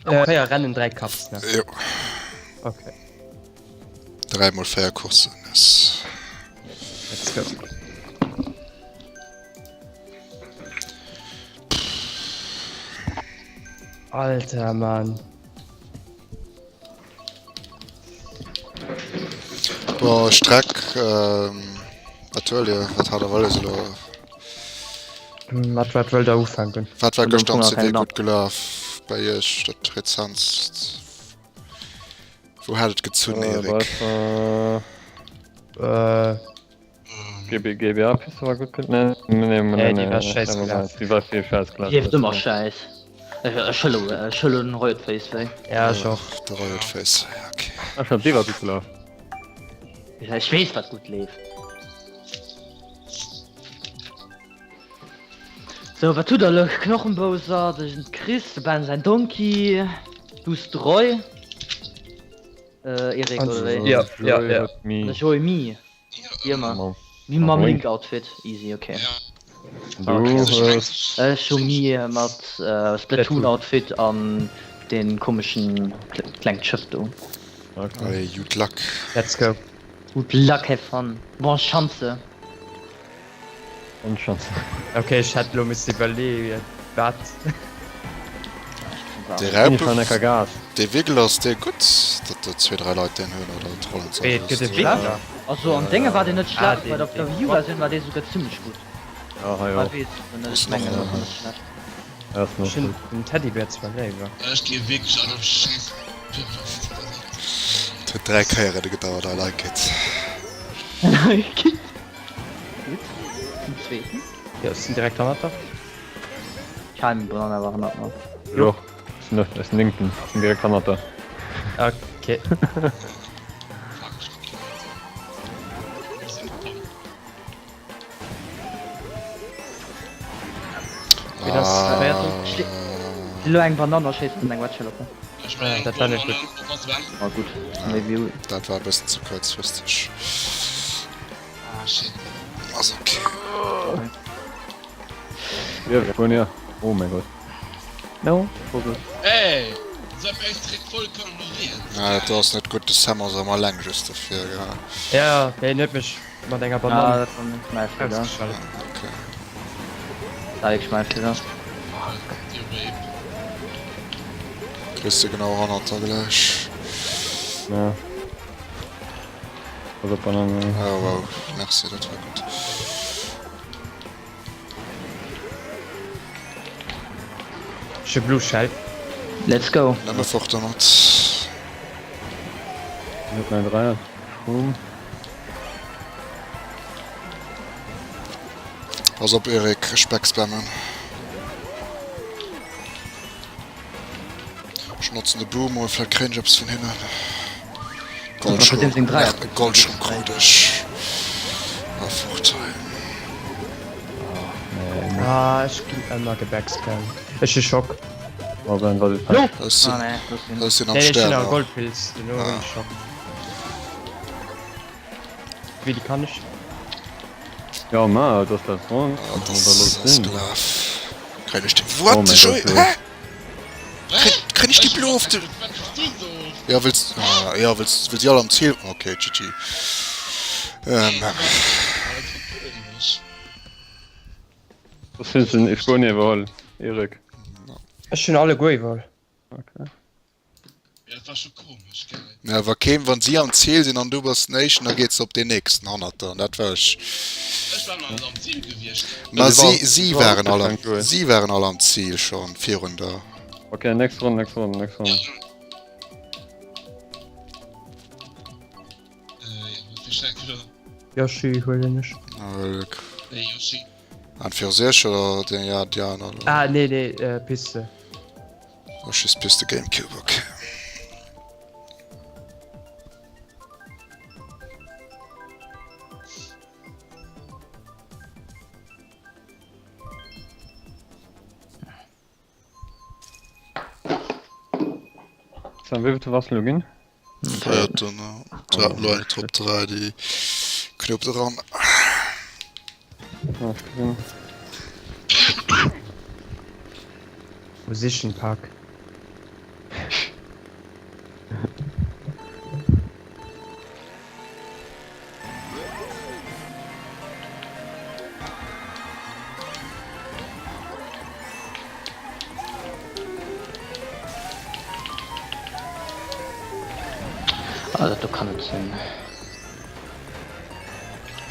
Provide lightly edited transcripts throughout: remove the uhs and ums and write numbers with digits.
4 Rennen, 3 Cups, ne? Jo. Okay. 3 mol 4 Coursen, yes. Let's go. Alter, Mann. Bon, Streck, ähm, wat huelt Dir? Wat hat der wëlles elo? Mat wat wëllt der ufänken? Wat war Hunn am gëschter am Fong nach CW keng gutt gelaf bei Iech, dat rezentst? Wou hat et gezunn, Äh, Erik? wat war... Äh, GB, GBA Piste war gutt, nee, nee, nee, Nee, nee, déi war nee, schäiss never gelaf. mind, déi war vill schäiss gelaf. Leeft ëmmer schäiss. Ech hëllo, ech hëllo den Riot Face wéi. Ja, ech och. De Riot Face, ja, okay. Ech fand déi war gutt gelaf. Ech weess wat gutt leeft. Sou, wat hutt der elo? Knochenbowser, den Chris, de Ben säin Donkey, du hues de Roy, Eric oder wéi? Ja, ja, ja. An ech hu Mi. Wéi ëmmer. Mi mam Link Outfit, easy, ok. Ech hu Mi mat Splatoon Outfit an deen komeschen klengt Schëff do. Allez, good luck. Let's go. Good luck, have fun. Bon chance. Bonne Chance. Ok, ech hätt lo misste iwwerleeën, wat. Dee Raupe, dee Wiggle ass dee gutt, datt do zwee, dräi Leit deen hunn oder trollen se Wéi, et gëtt e Wiggler? Also an Dénge war deen net schlecht, mä op der Wii U Versioun war dee souguer zimmlech gutt. Ja, hei Mä och. weess et net, ech mengen dat war net schlecht. Ja, ass Ech net hunn gutt. den Teddybär zwar léiwer. Ech gi wierklech an op Schäiss. Et huet 3 Kéieren gedauert, I like it. I like it. Gutt, zum zweeten. Jo, ech sinn direkt hannert der. Ich hal meng Banann awer hannert mer. Jo, ech sinn ech sinn néngten, ech sinn direkt hannert der. Okay. Wien ass véierten? Lo eng Banann a schéiss mat eng Wedge op. Dat war net gutt. Ah gutt, méi wéi. Dat war e bëssen ze kuerzfristeg. Ah shit. Ass ok. Ja, Spuenier. Oh mein Gott. No, Vogel. Ey, se hat mech direkt vollkommen ignoriert. Ah, dat do ass net gutt, de Sam ass erëm alleng just dofir, gell? Ja, hien huet mech mat enger Ah, Banann dat war net mäi Feeler. ausgeschalt. Okay. Dat war wierklech mäi Feeler. Fuck, dir Rape. Kriss de genau hannert der gläich. Ja. Pass op, Banann. Oh wow, merci, dat war gutt. Ech hu Blue Shell. Let's go. Nëmme fort domat. Huet mäin Dreier Schroom. Pass op Eric, ech backspammen. Ech notzen de Boom mol, vläit kréien ech eppes vun hinnen. Goldschroom, Goldschroom krut ech. A fort hei. Ah, ech ginn ëmmer gebackspammt. Ech hu Schock. Ech sinn am Nee, ech hunn awer Sterber. Goldpilz, duerno hunn ech Schock. Wéi, déi kann ech? Ja ma et ass dat Ronn. Ah, das ass gelaf. Kréien ech déi. What? Hä? Kréien ech déi blo op de. Ja wëlls ah, ja wëlls wëll si all am Ziel. Okay, GG. Ähm. Was hunn se in Spuenie iwwerholl, Erik? Ech hunn alleguer iwwerholl. Okay. Ja, dat war scho komesch, gell? Ja, wa keen, wann si am Ziel sinn an du bass den Éischten, da geet se op deen nächsten hannert der. An dat war ech. Ech war nach net am Ziel gewiescht. Ma Si si, si war waren all am, opgeschenkt, si waren all am Ziel schon virun der. Okay, next Ronn, next Ronn, next Ronn. Ja, äh, ja, wat fir Streck wieder? Yoshi huelen ech. Nee, Yoshi. An fir sech oder den, ja, déi aner? Ah, nee, nee, äh, Piste. Yoshi's Piste Gamecube, okay. Sam, wéi wéi warst du lo ginn? Véierten, ja. Lo eng Top 3, déi knuppt eran. Ah, ech gesinn. Musician Park. dat do kann net sinn.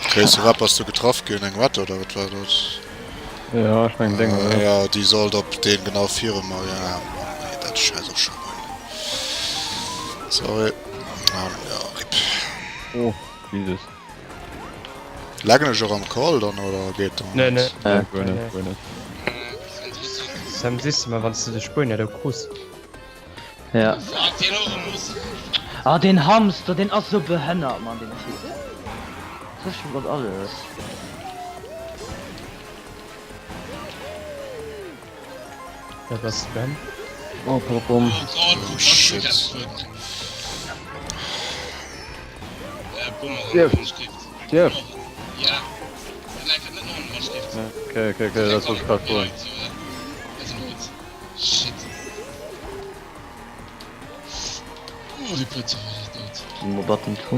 Okay, zu wat bass du getraff ginn? Eng Wette oder wat war dat? Ja, ech mengen deng, oder? Ja, déi sollt op deen genau viru mer. Ja, Mann, ey, dat scheiss och scho mol. Sorry. Ah, ja, rip. Oh, Jesus. Laggen ech och am Call dann oder geet dat? Nee, nee. Nee, guer net, guer net. Sam, siehst du mal, wann du de Spuenier do krus. Ja. Ah, den Hamster, den ass so behënnert, Mann, den Typ. Das ist schon grad alles. Dat ass Ben. Oh, Pom. Oh, shit. Stierf! Stierf! Okay, okay, okay, dat wollt ech grad soen. Mo button to.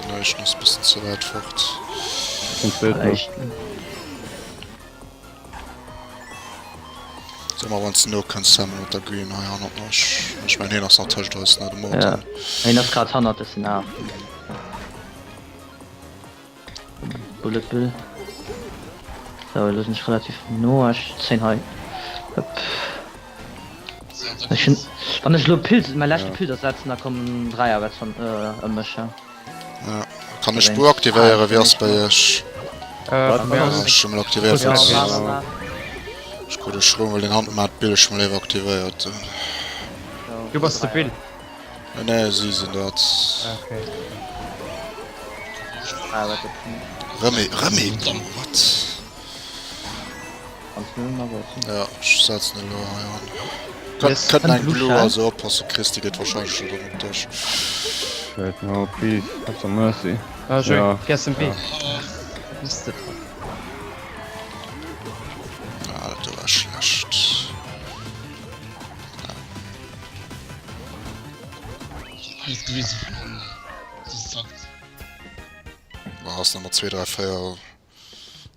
Den éischten ass bëssen ze wäit fort. Den zweeten. Sag mal, wann du no kënns, Sam, mat der Green hei hannert mech. Ech mein, hien ass nach tëscht eis, ne, de Morten. Ja. Hien ass grad hannert, ech sinn af. Bullet Bill. So, elo sinn ech relativ no. Ech zéien hei. Hëpp. Ech hunn, wann ech elo Pilz, mäi leschte Pilz ersetzen, da kommen 3 Awards van ëm mech. Ja. Kann ech Spuer aktivéieren? Wéi ass bei iech? Ech hu mol aktivéiert. Ech krut e Schroum, well den Handmat Bill ech mol éiwer aktivéiert. Du bass de Bill? Nee, nee, si sinn dat. Okay. Rëm ee, rëm ee Blue, what? Ja, ech setzen elo hei an. Yes. Kënnt eng Blue, also oppassen, Chris, déi geet wahrscheinlech elo dann op dech. Wait, no, please, have some mercy. Ah, schön. Ja. Gestern B. Bist du dran. Ah, dat do war schlecht. Ah, ass Nummer 2, 3, 4.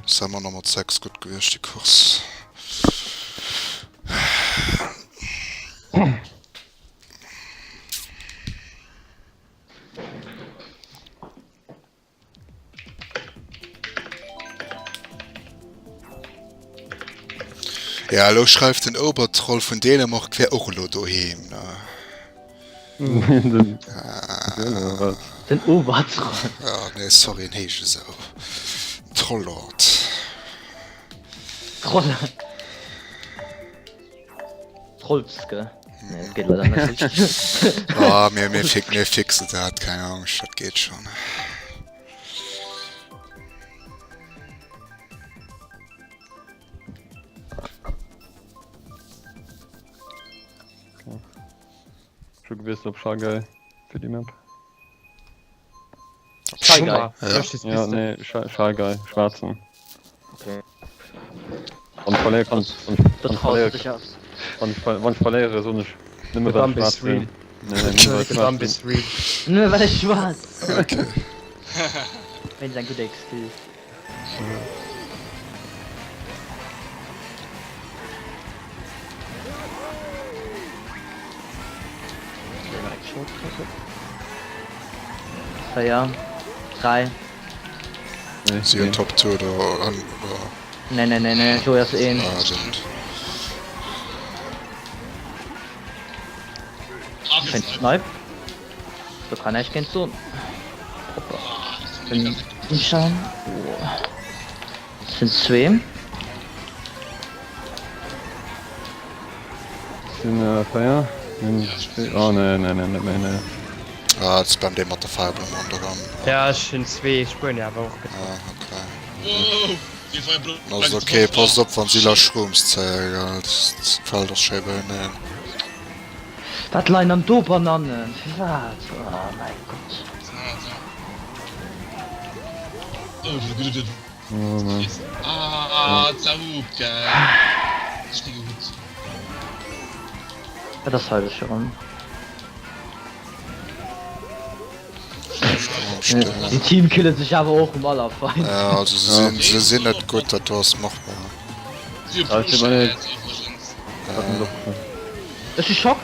Summer Nummer 6 gutt gewiescht, déi Course. Ja, elo schreift den Obertroll vun Dänemark wär och elo doheem, ne? Den, ah. Den Obertroll. Ja, nee, sorry, en heescht esou. Trolllord. Troll. Trollske. Nee, dat geet leider net richteg. Ah, mir, mir, fix, mir fixe dat, keng Angscht, dat geet schon. Scho gewiesselt op Shy Guy fir déi Map. Shy Guy? Ja. Ja, nee, Shy, Shy Guy, schwarzen. Okay. Wann ech verléiere kann, wann ech, Da wann ech traust du verléiere, dech aus. wann ech, wann ech verléiere soen ech nëmme The well ech Bump is schwaarz sinn. real. Nee, nee, nëmme well ech The schwaarz Bump sinn. is real. Nëmme well ech schwaarz Okay. Wéinst eng gutt Excuse. Véier, 3. Si hunn Top 2 oder oder? Nee, nee, nee, nee, Joey ass een. Ah, stimmt. Schéin Snipe. Do kann näischt géint soen. Hoppa. Den Ishan. Oh. Sind zwee. Sinn äh, 4. Oh nee, nee, nee, net méi, nee. Ah, et spammt ee mat der Firebomb ronderëm. Ja, ech hunn zwee Spuenier awer och getroff. Ah, okay. Ass okay, passt op wann si la Shrooms zéie, gell? D'Feld ass schéi beieneen. Wat leien dann do Banannen? Firwat? Oh mäi Gott. Wat ass hei scho rëm? Déi Team killen sech awer och um allerfeinsten. Ja, also se sinn, se sinn net gutt, dat do ass machbar. Ech si Schock.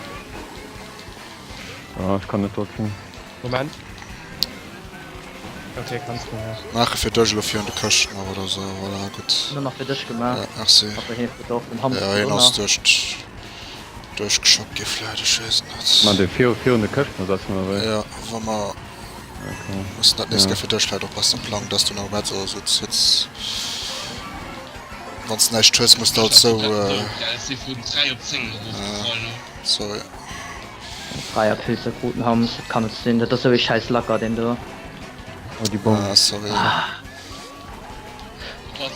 Ah, ech kann net dodgen. Moment. Okay, kanns du ja. Maache fir dech elo virun de Këschten nach oder sou, voilà, gutt. Hun nach fir dech gemaach. Ja, merci. Awer hien huet och den Hamster Ja, hien ass drënner. duerch duerchgeschockt gi vläit, ech weess et net. Maan dee viru virun de Këschten ersetzen oder wéi? Ja, wa mer Okay. mussen dat nächst Ja. Kéier fir dech vläit oppassen, Plang, dass du nach Reds oder sou zitts. Wann s de näischt hues, muss de halt sou, Ech si vun 3 op 10 erofgefall lo. sorry. Dreier Pilze kruten Hams, dat kann net sinn, dat ass sou ee schäiss Lacker deen do. Oh déi Bomm. Ah, sorry.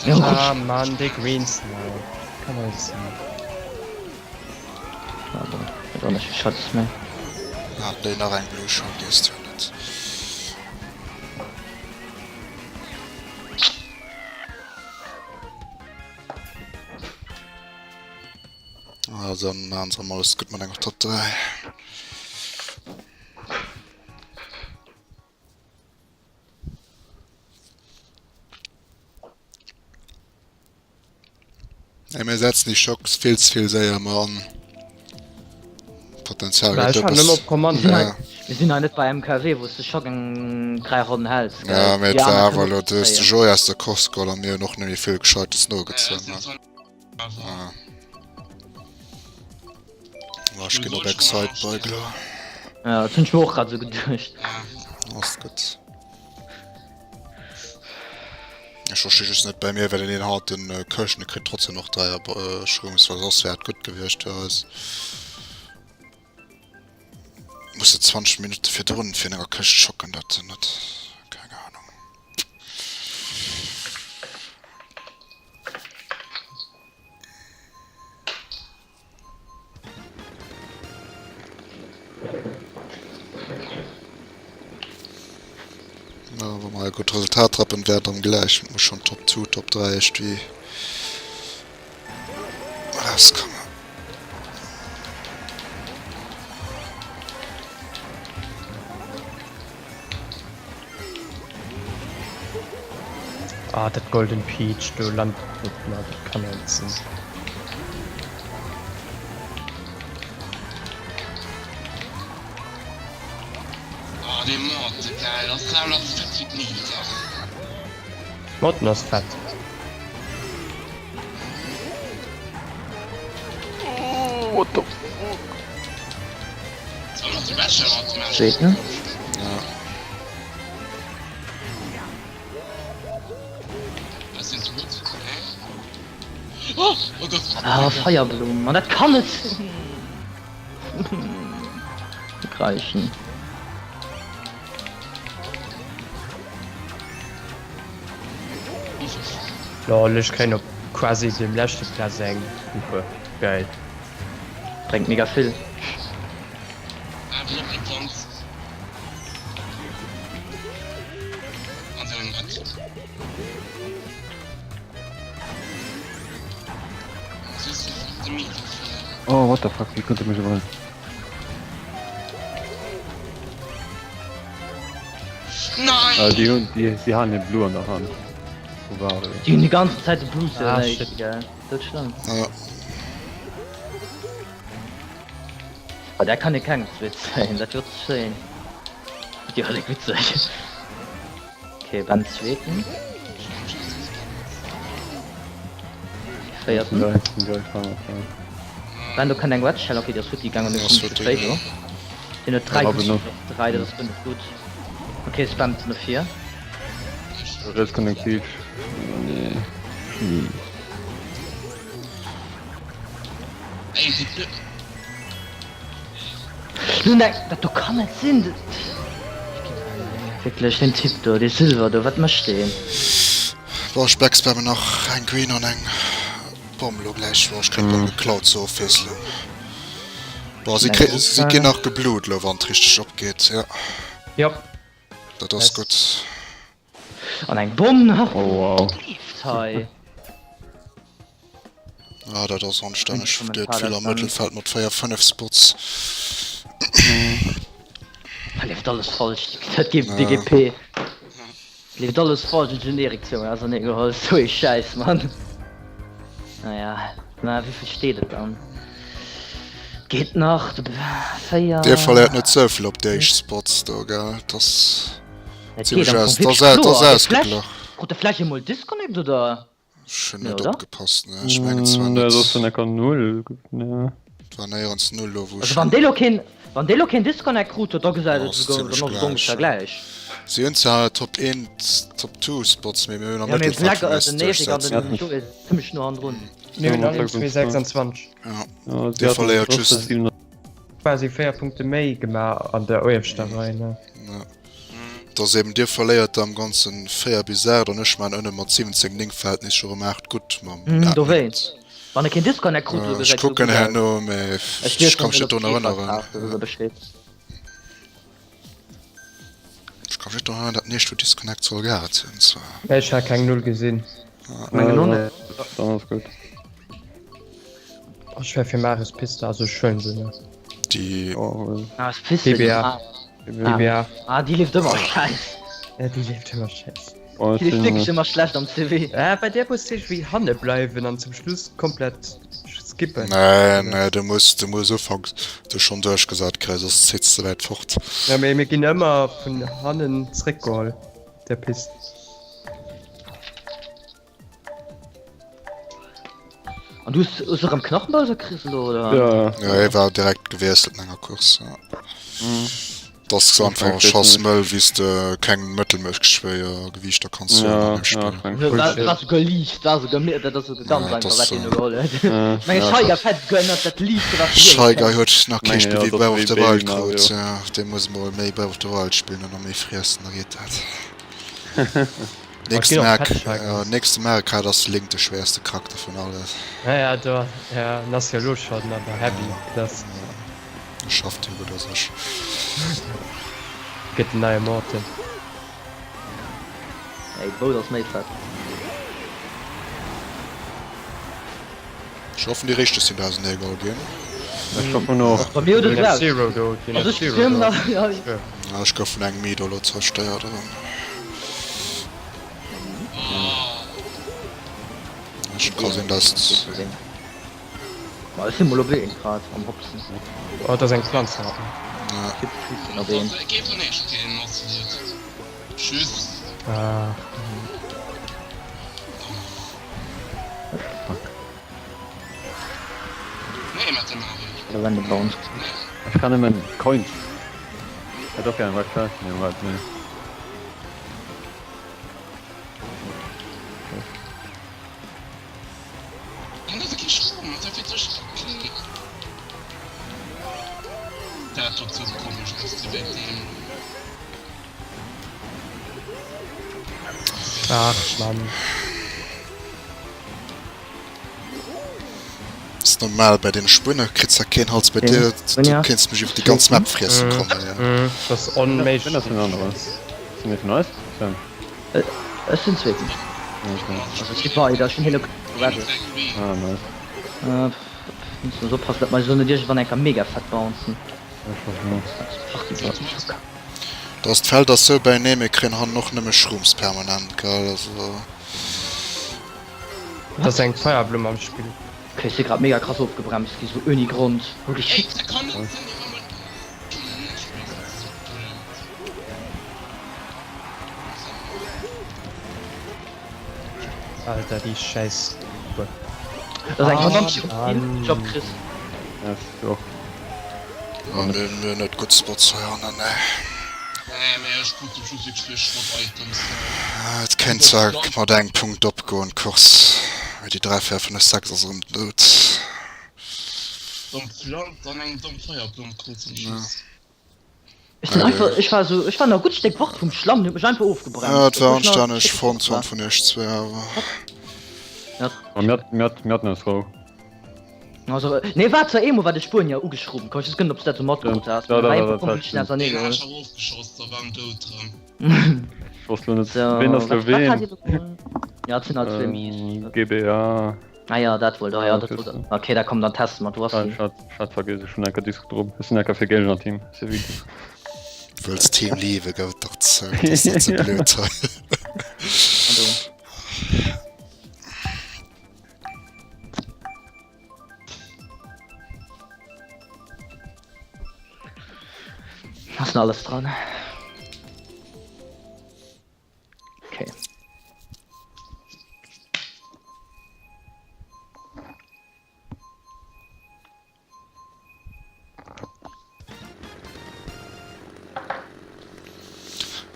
Jo gutt. Ah Mann, dee Green Snipe. Kann net sinn. Ah bon, huet och net vill Shots méi. Haten déi nach eng Blue Shot, déi ass zwar net. Ah, dann machen se erëm alles gutt mat enger Top 3. Ey, mir setzen déi Schocks vill ze vill séier ëmmer an. Potenzial Mä gëtt ech hat nëmme ëppes. op Kommando. Ja. Mir sinn hei net bei MKW, wou s de Schock eng 3 Ronnen häls, Ja, gell? mee Déi et war aner awer kënnen elo och de zéien. Joé aus der Course geholl a mir hunn och net méi vill Gescheites nogezunn. Ne? Ah. Ah, ech ginn op Excitebike elo. Ja, dat hunn ech mir och grad esou geduecht. Ass gutt. Ech versti just net bei mir, well den een hat den äh, Këschten, de kritt trotzdem noch 3 äh, Shrooms, well soss wär et gutt gewiescht fir eis. Muss de 20 Minutte virdrun fir enger Këscht schocken, dat net. Keng Ahnung. Na, wa mer e gutt Resultat rappen, wär et am gläich. Et muss schon Top 2, Top 3 iergendwéi erauskommen. Ah, dat Golden Peach do lant op mer, dat kann net sinn. Oh, dee Morte, geil, ass awer nach fett wéi d'Nita. Morten ass fett. What the fuck? Zweeten. Ah, Feierblumm, man, dat kann net sinn! Greichen. Lol, ech kréien op quasi dem leschte Platz eng Coupe. Geil. Brengt mega vill. Oh what the fuck, wéi konnt e mech iwwerhuelen? Nein! Déi hunn, déi, si halen den Blue an der Hand. Wo war e? Déi hunn déi ganzen Zäit de Blue Ah, erreicht, shit. gell. Dat schlëmm. Ja. Bei där kann ee keng Zweet zéien, dat wier schéin. Dat wier relativ witzeg. Okay, beim zweeten. Véierten. Ben, do kënnt eng Red Shell, okay, déi ass futti gaangen, mir kommen ze spéit do. Deen huet 3 gutt, 3, dat ass guer net gutt. Okay, spammt no vir. Riets kënnt eng Peach. Nee. Nee, dat do kann net sinn! Wierklech, deen Typ do, dee Silver do, wat mécht deen? Boah, ech backspammen nach eng Green an eng Bomm lo gläich. Boah, ech kréien d'Bomm geklaut zur Ofwiesslung. Boah, si kri si ginn nach geblued lo, wann et richteg opgeet. Ja, Jop. dat ass gutt. An eng Bomm nach! Oh wow. Wat leeft hei? Ah, dat ass anstänneg. Dir huet vill am Mëttelfeld mat 4, 5 Spots. Hei leeft alles falsch, dat geet DGP. Leeft alles falsch, den Generik zou ausernee geholl, sou ee Schäiss, Mann. Naja, na wéivill steet et dann? Geet nach, 4. Dir verléiert net souvill op déi éischt Spots do, gell? Et ass zimmlech aus, et ass ausgeglach. Krut de Flash emol Disconnect oder? Ech hunn net opgepasst, ne, ech mengen zwar net. Nee, et ass enker 0, ne. Et war néierens 0 lo wou ech. Also wann dee lo keen, wann dee lo keen Disconnect krut huet, da gesäit et esouguer, dann ass et ongeféier gläich. Si hunn zwar Top 1, Top 2 Spots, mee mir hunn am Mëttelfeld vun eis duerchsetzen. Den Eric an den Joé sinn zimmlech no hannendrun. Mir hunn allen 2,26. Ja, Dir verléiert just. Quasi 4 Punkte méi gemaach an der uewechter Rei, ne? Ja. Dass eben Dir verléiert am ganzen 4 bis 8 an ech maan ënne mat 17, 9 Verhältnis scho rem 8 gutt mam Mm, dat dowéinst. Wann e keen Disconnect krut, Ech gesäit kucken herno, mee ech ka mech net drun erënneren. Ech ka mech net drun erënneren, dat nächst wou Disconnect soll gehat hunn zwar. Ech hat keng Null gesinn. Mengen och net. Dann ass gutt. Ech wär fir Maris Piste, also ech huelen se ne. Déi. Maris Piste? DBA. DBA. Ah, déi leeft ëmmer schäiss. Ja, déi leeft ëmmer schäiss. Déi leeft wierklech ëmmer schlecht am CW. Ah, bei där muss ech wéi hanne bleiwen an zum Schluss komplett skippen. Nee, nee, du muss, du muss ufanks du schonn duerchgesat kréien, soss zitts de wäit fort. Ja, mee mir ginn ëmmer vun hannen zréckgeholl, der Pist. An du hues hues erëm Knochenbowser kriss elo oder? Ja. Ja, hie war direkt gewiesselt an enger Course, ja. Et ass einfach schassmëll, wéi s de keng mëttelméisseg schwéier Gewiichter kanns huelen an deem Spill. Dat war souguer liicht, war souguer méi, dat ass souguer ganz einfach, wat hien do geholl huet. Ech menge Shy Guy fält souguer ënnert dat liichtste, wat s de huele Shy Guy kéints. huet nach kee Spill wéi Breath of the Wild krut, ja. Dee muss emol méi Breath of the Wild spillen an nach méi friessen, da geet dat. Nächste Mario Kart, nächste Mario Kart ass Link de schwéierste Charakter vun alle. Ja, ja, do, ja, en ass jo elo schonn an der Heavy Klass. Schafft hie gutt a sech. Gëtt den neie Morton. Ey, d'Boot ass méi fett. Ech hoffen déi richteg sinn ausenee geholl ginn. Ech hoffen och. Bei mir huet et Den raus. F-Zero do, den Also ech F-Zero firm do. nach, ja. Ah, ech gouf vun engem Mido elo zerstéiert erëm. Ech ka sinn dass. Ma ech sinn mol op een grad am Hopsen. Oh, dat ass eng Planz haten. Ja. Sinn op een. Tschüss. Ah. Nee, mat dem Mario. Oder wenn de Bounce. Ech kann nëmmen Coins. Hätt och gären Red Card, nee wat nee. Kann dat kee Strom mat der fir sech klee. Dat dot sou komesch aus de wéi deem. Ach Mann. Ass normal bei den Spunner kritt zwar keen Hals bei dir du kéints mech iwwer déi ganz Map friessen kommen ja. Mm, das ass onméiglech. Wien ass den aneren? Sinn mir vun eis? Sven? Ech sinn zweeten. Also ech gi weider, ech hunn hie lo gerettet. Ah nice. Muss muss oppassen dat mer elo net iergendwann enker mega fett bouncen. Ech hoffen och. Dass d'Feld ass sou beinee, mir kréien hannen och nëmme Shrooms permanent, gell? Also. Et ass eng Feierblumm am Spill. Ok, ech si grad mega krass ofgebremst gi sou ouni Grond, holy shit. Alter déi schäiss Bue. Dat ass eng verdammt Spill, Job Chris. Ja, ech och. Oh, mir hunn net gutt Spots hei hannen, nee. Nee, mee ech krut zum Schluss wierklech vill Schrott-Items. Et kéint zwar mat engem Punkt opgoen, d'Course, mee déi 3, 4, 5, 6 ass erëm dout. Domm Pflanz an eng domm Feierblumm krut zum Schluss. Ech sinn einfach, ech war esou, ech war nach e gutt Stéck fort vum Schlamm, den huet mech einfach ofgebremst. Ja, et war obwuel ech nach anstänneg e Stéck Front fort war. vun iech zwee awer. Ja. Ma mir hat, mir hat, mir haten eis Rou. Also, nee, war zwar eemol war de Spuenier ugeschrubben komm, ech weess guer net ob s dat sou matkrut has, Ja, mee da war war eemol dat komplett stimmt. schnell Deen auserneegeholl. hat ech awer ofgeschoss, da war en dout rëm. Ech wosst lo net, So, ween ass lo wat, wat hat ween? dir do geholl? Ja, et sinn halt zwee mies. Ähm, GBA. Ah ja, dat wollt, ah ja, dat wollt. Piste. Okay, da komm, dann teste mer, du hast Ah, die. ech hat, ech hat vergiess, ech hunn enker Disc drop. Ech sinn enker fir Géigner-Team, c'est wichteg. Wëlls Team leaven, gouf et dach zou, dat ass net ze blöd hei. An do. Ass nach alles dran. Okay.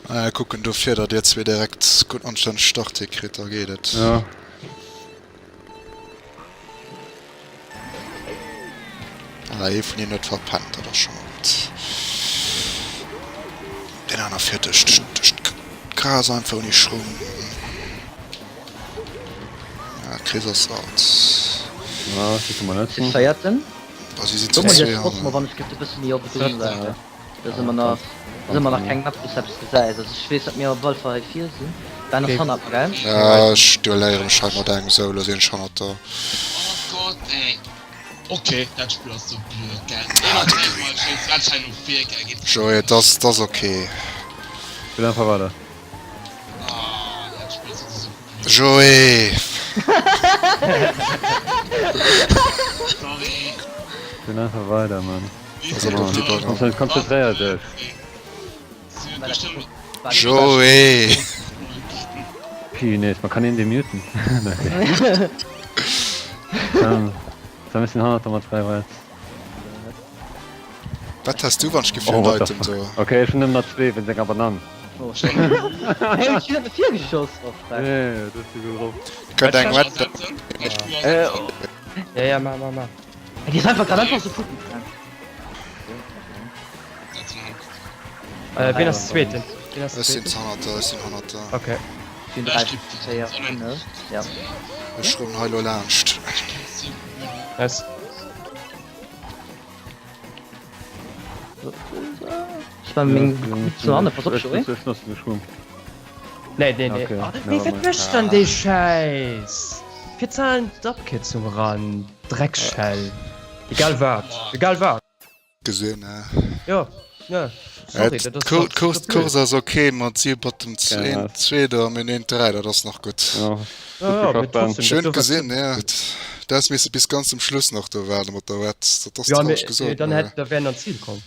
Ah, kucken dofir, datt dir zwee direkt gutt anstänneg Start hikritt, da geet et. Ja. Ah, ee vun hinnen huet verpennt, dat ass scho mol gutt. Deen aner fiert duerch d'Gras einfach ouni Schrumm. Ah, Chris ass out. Ah, si vum Si letzten. Véierten. Bah, si sinn zu Guck mal, zwee jetzt trotzdem mal, hannen. wann ech gëtt e bësse méi op den Seite. Da si mer nach, da si mer nach keng Map, wou s eppes gesäis. Also ech weess, datt mir op alle Fall hei vir sinn. Ben ass hannert mer, gell? Ja, ech duelléiere mech hei mat engem, sou, elo sinn ech hannert der. Oh Gott, ey. Ok, dat Spill ass sou blöd, gell? Een an zwéi Mol schéisst dat Schäin no vir, gell? Geet Joé, et ass, et ass ok. Spill einfach weider. Ah, dat Spill ass sou blöd. Joé! Sorry. Spill einfach weider, Mann. Konzentréier dech. Joé! Punaise, man kann een demuten. Da mir sinn hannert der mat 3 Reds. Wat has du wann ech gefir en Item do? Ok, ech hunn nëmmen nach zwee wéinst enger Banann. Hey, ech hunn virgeschoss. Oh freck. Nee, du hues se gutt drop. Könnt eng Red. Ja, ja, mach, mach, mach. Déi ass einfach grad einfach sou futti gaang. Äh, wien ass Zweeten? Wien ass Ech sinn Zweeten? Hannerter, ech sinn Hannerter. Okay. Sinn 3, 4, 5, ja. Ech schrummen hei lo laanscht. Nice. Ech war meng zu hanne, pass op Joé. Nee, nee, nee. Okay, Oh, nee, wat mécht dann dee Schäiss? Fir Zahlen d'Abkierzung ran, Dreckschell. Egal wat, egal wat. Gesinn, ne? Jo, jo, sorry, dat ass D'Course, dat ass blöd. d'Course ass ok, mat si mat dem Ja. Zweeder a mir neent 3, dat ass nach gutt. Ja, Ja, ja, mee trotzdem, dat Schön do war gesinn, ja. Da hues misse bis ganz zum Schluss nach do waarde mat der Wett. Dat ass Ja, mee traureg gesot, dann mä hätt, da wär en an d'Zil komm.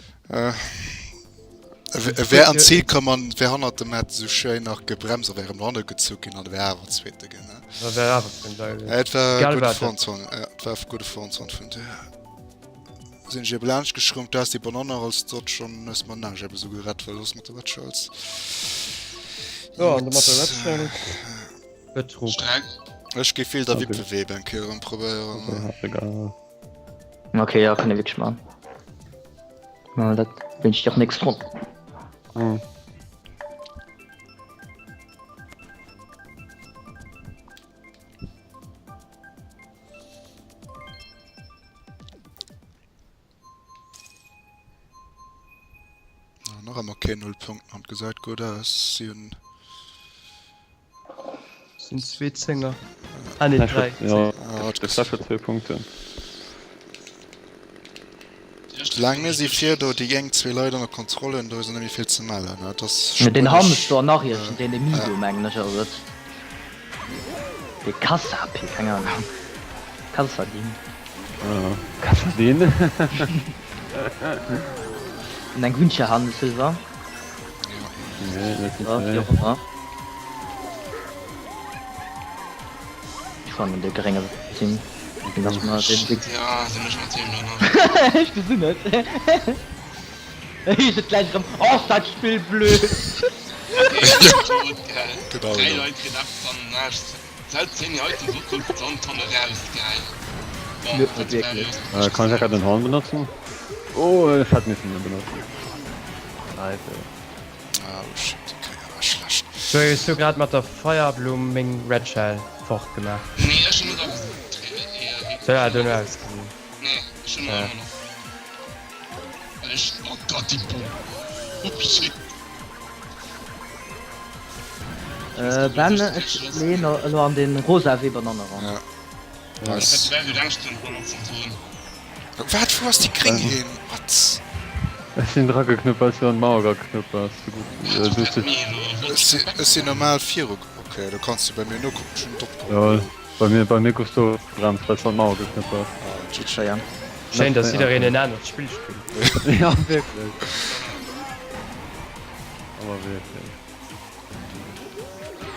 e wär an d'Zil komm an wär hannert dem hätt esou schéin nach gebremst a wär erëm no hanne gezu ginn an e wär awer Zweete ginn, ne? Da wär awer Zweete ginn. Ja, et war Egal gudde wat. Frontzong, ja, et war gudde Frontzong vun dir. Sinn ech ebe laanscht geschrummt, da ass déi Banann nach als Dodge an hues mer den Aarsch ebe sou gerett, well soss mat der Red Shells. Jo, an de mat der Red Shell Betrug. Streng. Ech géif Wilder Wipfeweb eng Kéier erëm probéieren. Okay, ja, kann ee wierklech man. Ma dat wéinst dir och nächst Ronn. Hm. Nach ëmmer keen Nullpunkt an gesäit gutt aus. Si hunn. Sinn zwee Zénger. Ah nee, dräi. Ja, dat ass zwee Punkten. Soulaang mir si vir do déi eng zwee Leit ënner Kontroll hunn, do ass net méi vill ze mellen. Dat ass Deen spuenesch. Hamster nach iergend deen Emigo mengen ech ass et. Dee Kassapi, keng Ahnung. Kassadin. Kassadin. An eng Wunche han, Silver. Nee, dat sinn Ja, wéi zwee. och ëmmer. Ech fannen de grénge Team. Lass mal den Shit, ja, sinn ech mat deem do nach. Ech gesinn et. Ech et gläich erëm. Och dat Spill blöd. Okay, ech sinn tot, gell. Genau, Dräi genau. Leit kritt eppes an den Aarsch. Selbst 10 Items och gouf d'Sandtonne raus, geil. Bon, Net dat war wierklech. jo Äh, kann ech grad den Horn benotzen? Oh, ech hätt missen en benotzen. Scheiße. Ah, oh shit, déi Kéier war schlecht. Sou, ech hu grad mat der Feierblumm meng Red Shell fort gemaach. Nee, ech hun net ageschriwwen. Sou hat dono ausgesinn. Nee, ech hun ëmmer nach. Well ech, oh Gott, déi Bomm. Oh shit. Äh, Ben, ech leeën elo an den rosa Weber Nanne ran. Ja. Nice. Ech hätt Angscht den Horn ze droen. Wat? Wou ass déi gréng hin? What? Ech sinn dra geknuppt well s du an d'Mauer geknuppt bass. Sou gutt. Ech sinn normal viru. Ok, da kanns du bei mir nokucken. Ech hunn et opgeholl. Jo, bei mir bei mir goufs du och gebremst well s du an d'Mauer geknuppt bass. Ah, GG. Schéin dass jiddereen en anert Spill spillt. Ja wierklech. Awer wierklech.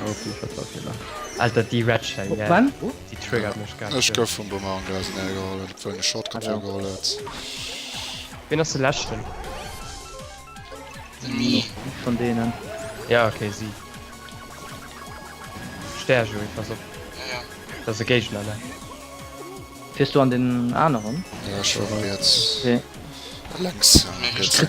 Okay, ich hatte Fehler. Alter, déi Red Shell, Op yeah. wann? Déi triggert mech ganz Ech schön. gouf vum Bumerang do ausenaner geholl, obwuel en e Shortcut Hallo. virgeholl huet. Wien ass de leschten? De Mi. Von deenen. Ja, okay, si. Stär, Joey, pass op. Ja, ja. Dat ass e Géigner, ne? Fiers du an den aneren? Ja, ech war riets. Okay. Lenks.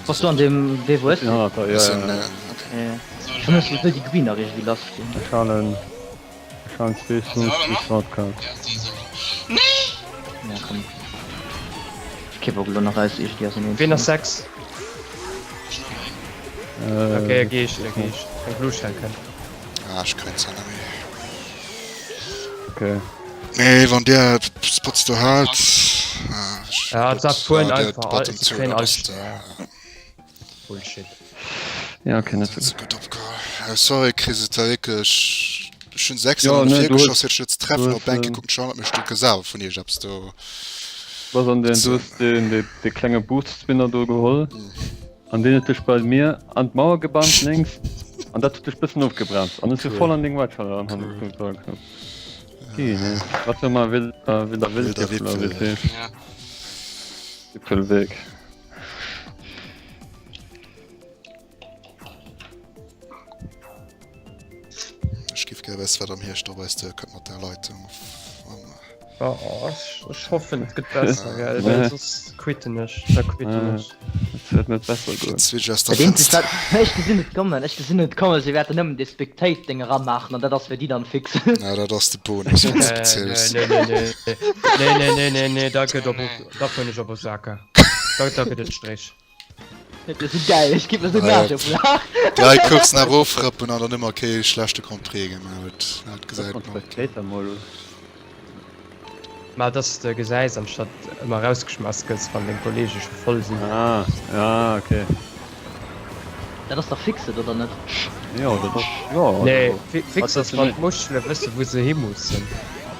Bass du an dem Wee wou ech sinn? Ja, ja, ja. Okay. Ech hunn ech wëll déi Greener iergendwéi lass ginn. Ech halen ech halen zwee Smooths déi Shortcut. Ja komm. Ech kee Bock elo nach eis iergendwéi auseneen Ween ass 6? Okay, e Geescht, e Geescht. Eng Blue Shell kënnt. Ah, ech kréien se net méi. Okay. Nee, wann der Spots do hat. Ja, dat fueren einfach all, sie kréien all Stär. Bullshit. Ja, okay, net so gutt opgeholl. Äh, sorry, Chris, et war wierklech. Ech hunn 6 Ja, an ne, 4 du hues- geschoss, hätt ech net ze treffen. du Op hues, Bänke äh, kucken schon, ob mech do selwer vun iech eppes do. Was an den, du hues den, de, de klenge Boost-Spinner do geholl. An deen huet dech bei mir an d'Mauer gebannt lénks an dat huet dech bëssen ofgebremst an ech si voll an deng White Shell eran hannert dem Tor geknuppt. Gee nee, wat soll man wilder wilder Wilder Wildgipfel oder wéi et Wipfel. heescht. Ja. Wipfelweg. Ech giff gär wëssen, wat am Hierscht op eis duerkënnt mat der Leitung. Oh, ech hoffen et gëtt besser, gell, well soss quitten ech, da quitten ech. Et wäert net besser goen. Switch aus der Dat eenzegt Fenster. wat, ech gesinn et kommen, ech gesinn et kommen, si wäerten nëmmen dee Spectate-Ding eramaachen an dat ass fir déi dann fix. Ja, dat ass de Bonus, wann s de beziels. Nee, nee, nee, nee, nee, nee, nee, nee, da gëtt op, da fueren ech op Osaka. Da, da gëtt et Stréch. Dat ass esou geil, ech ginn mer esou Aarsch op Lach. Dräi Coursen awer ofrappen an dann ëmmer kee schlechte Grand Prix gemaach. Dat, dat gesäit Mat man. Spectator-Modus. Mä dass de gesäis anstatt ëmmer erausgeschmass gëss wann deng Kollege scho voll sinn. Ah, ja, okay. Dat ass dach fixed, oder net? Jo, dat ass, jo. Nee, fix ass wann d'Muschele wësse wou se hi mussen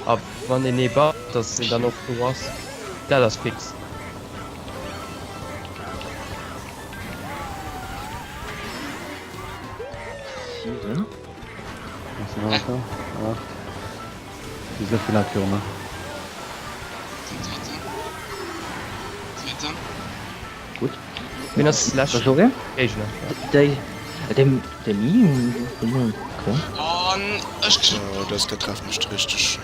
a wann een ee baut, dass een dann och do ass. Dat ass fix. 7. 8. Déi sou vill Leit virun mer. Zweeten. Zweeten. Gutt. Wien ass lescht Joé? Géigner? Déi, dem, dem I, okay. An ech So, dës Kéier treffen ech de richtegen.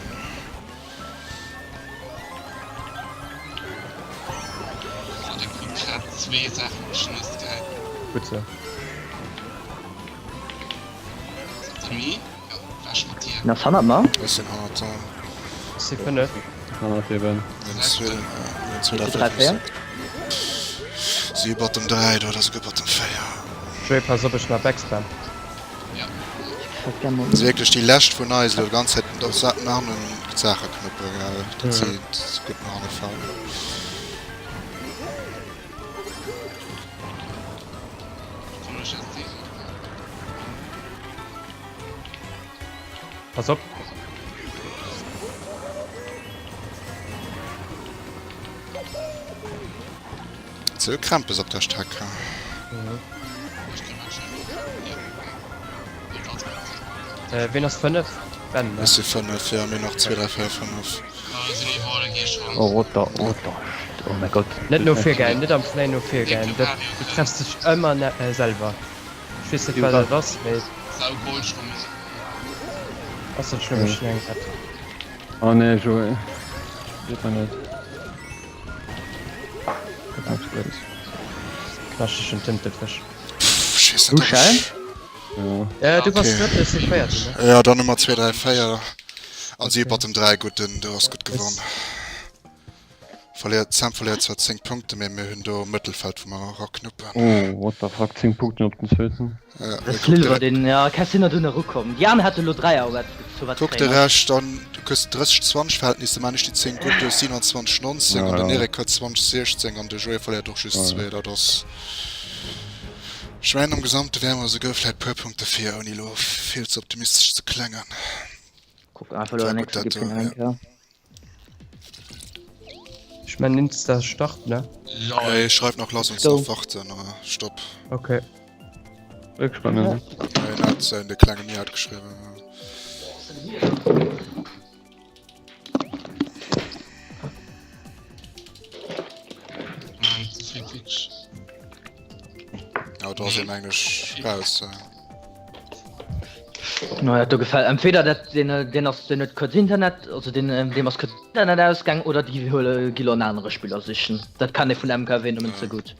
Oh, der kritt grad zwee Saachen geschnësst, geil. Gutt sou. Ass dat de Mi? Jo, war mat dir. En ass hannert mer. Ech sinn hannert der. Ech si 5. Hannert dir, Ben. Den zweeten, den zweeten, 3, 4. Si Bottom 3, do ass esouguer Bottom 4. Joé, pass op, ech maache Backspam. Ja. Also wierklech déi lescht vun eis elo d'ganz Zäit op Sa no hannen d'Saache knëppelen, gell, datt si gutt no hanne falen. Komm ech SD. Pass op. Sou Krämpes op der Streck. Ween ass 5? Ben, ne? Ech si 5, jo, mir nach 2, 3, 4, 5. Oh what the, what the shit, oh mein Gott. Net no vir gäien, net am Play no vir gäien, dat du treffs dech ëmmer selwer. Ech weess net wat dat ass, mee. Ass net schlëmm, ech hunn eng Rett. Oh nee, Joé. Geet mer net. Knaschtegen Tëntefësch. Pff, ech weess net, ob ech. Ja. Du bass drëtten, ech si véierten, ne? Ja, dann hu mer 2, 3, 4. An si Bottom 3, gutt, den do ass gutt gewonn. Verléiert, Sam verléiert zwar 10 Punkte, mee mir hunn do Mëttelfeld, wou mer eraknuppen. Oh, what the fuck, 10 Punkten op den zweeten. Ja, Das ist Lil, den, ja, Cassino dunn erukomm. Déi aner hätte lo 3 Auer zu wat Kuck de Rescht an, du kriss 30, 20 Verhältnis, de man ech déi 10 gutt, du hues 27, 19 an den Eric huet 20, 16 an de Joé verléiert och just 2, dat ass, ech mengen am Gesamte wäre mer esouguer vläit puer Punkte vir, ouni elo vill ze optimistesch ze klengen. Kuck einfach lo War den gutt nächste dat gib do, hien ja. eng Kéier. Ech man Insta start ne? Lol. Hey, schreif nach lass uns Go. nach warten, stopp. Okay. Wierklech bei mir net. Hien hat se, de klenge Mi hat geschriwwen. Mann, ze vill Twitch. Ja, do ass een englisch raus. Ja. No dat do gefällt. Entweder dat den äh, den ass den huet kuerz Internet, also den äh, dem ass kuerz Internet ausgaang oder déi huele gi lo en anere Spiller sichen. Dat kann ee vun MKW nëmmen ze gutt.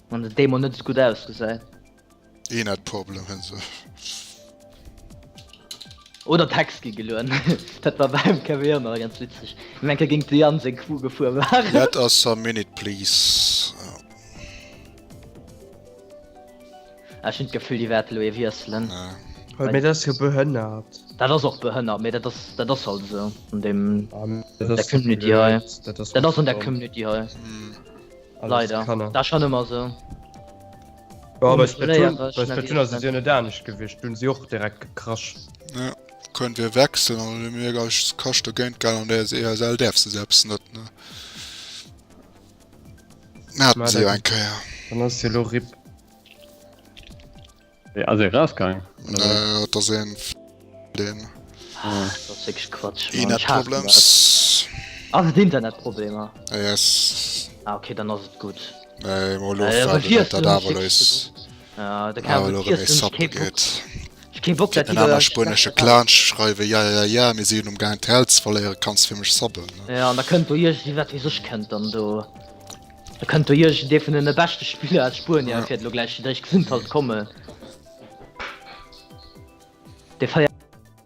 Wann den Demo net esou gutt ausgesäit. Internet Problem hunn se. Oder Text gi gelueden. Dat war beim MKW och nach ganz witzeg. Wéi mir eng Kéier géint de Yann seng Crew gefuer waren. Let us a minute please. Ah, ech hunn d'Gefill déi wäerte lo ee wiesselen. Ja. Mee dat ass jo behënnert. Dat ass och behënnert, mee dat ass dat ass halt esou an deem Dat der ass Community hei. blöd. Dat ass Dat ass an der domm. Community hei. Alles Leider. Kanner. Dat ass schonn ëmmer esou. Ja, bei Splatoon, Onbeléiereg, bei Splatoon ass et jo nervös. net anescht gewiescht. Do hunn si och direkt gecrasht. Ja, können wir wechseln an mir egal kascht dogéint gell an der ESL däerfs de selbst net ne. Haten se jo eng Kéier. Dann ass jo lo RIP. Wéi ass ee rausgaang? Äh, et ass een deen. Ah, dat ass wierklech Quatsch. Mann. Internet Problems. Ass et Internetproblemer? Yes. Ah, okay, dann ass et gutt. Nee, mol lo waarden, dat awer lo is. Ja, da Awer lo erëm ee Sub geet. Ech kee Bock, Fir dat den aner spuenesche Clan schreiwen, ja, ja, ja, mir si um gaang d'Hell ze verléieren, kanns fir mech subben. Ja, an da kënnt do iergend, wat weess ech, kënnt dann do, da kënnt do iergend ee vun den beschte Spiller aus Spuenien, ja. Wäert elo gläich déi gesinn halt kommen. Dee 4